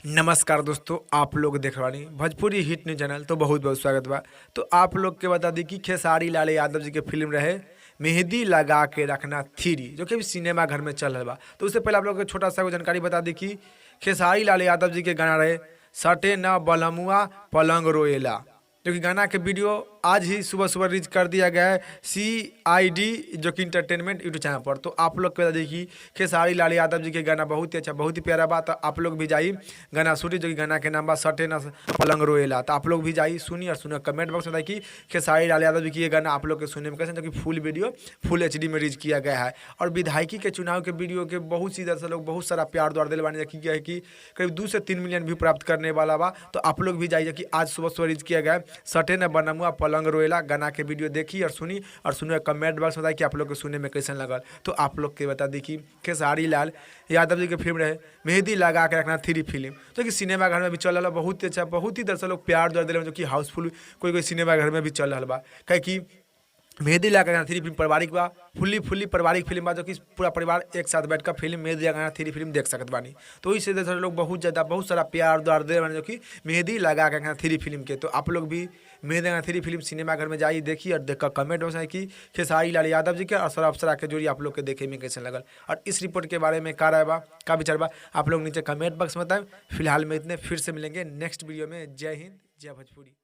नमस्कार दोस्तों, आप लोग देख रहे भोजपुरी हिट न्यूज चैनल। तो बहुत बहुत स्वागत बा। तो आप लोग के बता दी कि खेसारी लाल यादव जी के फिल्म रहे मेहंदी लगा के रखना 3, जो कि अभी सिनेमा घर में चल रहा बा। तो उससे पहले आप लोग के छोटा सा एगो जानकारी बता दी कि खेसारी लाल यादव जी के गाना रहे सटे न बलमुआ पलंग रोएला, जो कि गाना के वीडियो आज ही सुबह सुबह रिलीज कर दिया गया है CID जो कि इंटरटेनमेंट यूट्यूब चैनल पर। तो आप लोग के बता दी कि खेसारी लाल यादव जी के गाना बहुत ही अच्छा, बहुत ही प्यारा बा। तो आप लोग भी जाई गाना सुनी, जो कि गाना के नाम बा सटे न पलंग रोएला। तो आप लोग भी जाई सुनी और सुनी कमेंट बॉक्स में बताई कि खेसारी लाल यादव जी की ये गाना आप लोग के सुनने में कैसे, जो कि फुल वीडियो फुल एचडी में रिलीज किया गया है। और विधायकी के चुनाव के वीडियो के बहुत सी दर्शक लोग बहुत सारा प्यार द्वार दिल बानी, कि है कि करीब 2 से 3 मिलियन व्यू प्राप्त करने वाला बा। तो आप लोग भी जाइए कि आज सुबह सुबह रिलीज किया गया है सटे न बनमुआ पलंग रोएला गाना के वीडियो देखी और सुनी और सुनी कमेंट बॉक्स में बताई कि आप लोग के सुने में कैसन लगल। तो आप लोग के बता दी कि खेसारी लाल यादव जी के फिल्म रहे मेहंदी लगा के रखना 3 फिल्म, जो कि सिनेमा घर में भी चल रहा, बहुत ही अच्छा, बहुत ही दर्शक लोग प्यार द्वार दिले, जो कि हाउसफुल कोई कोई सिनेमा घर में भी चल रहा बा। काहे कि मेहंदी लगा के रखना 3 फिल्म पारिवारिक बा, फुल्ली फुल्ली पारिवारिक फिल्म बा, जो कि पूरा परिवार एक साथ बैठकर फिल्म मेहंदी लगा के 3 फिल्म देख सकत बानी। तो इस वजह से लोग बहुत ज़्यादा बहुत सारा प्यार द्वार दे बानी, जो कि मेहंदी लगा के रखना 3 फिल्म के। तो आप लोग भी मेहंदी लगा 3 फिल्म सिनेमा घर में जाइए देखिए और देखकर कमेंट बॉक्स में कि खेसारी लाल यादव जी के और सौरभ अप्सरा के जोड़ी आप लोग के देखे में कैसे लगल और इस रिपोर्ट के बारे में का राय बा, का विचार बा, आप लोग नीचे कमेंट बॉक्स में बताएं। फिलहाल में इतने, फिर से मिलेंगे नेक्स्ट वीडियो में। जय हिंद, जय भोजपुरी।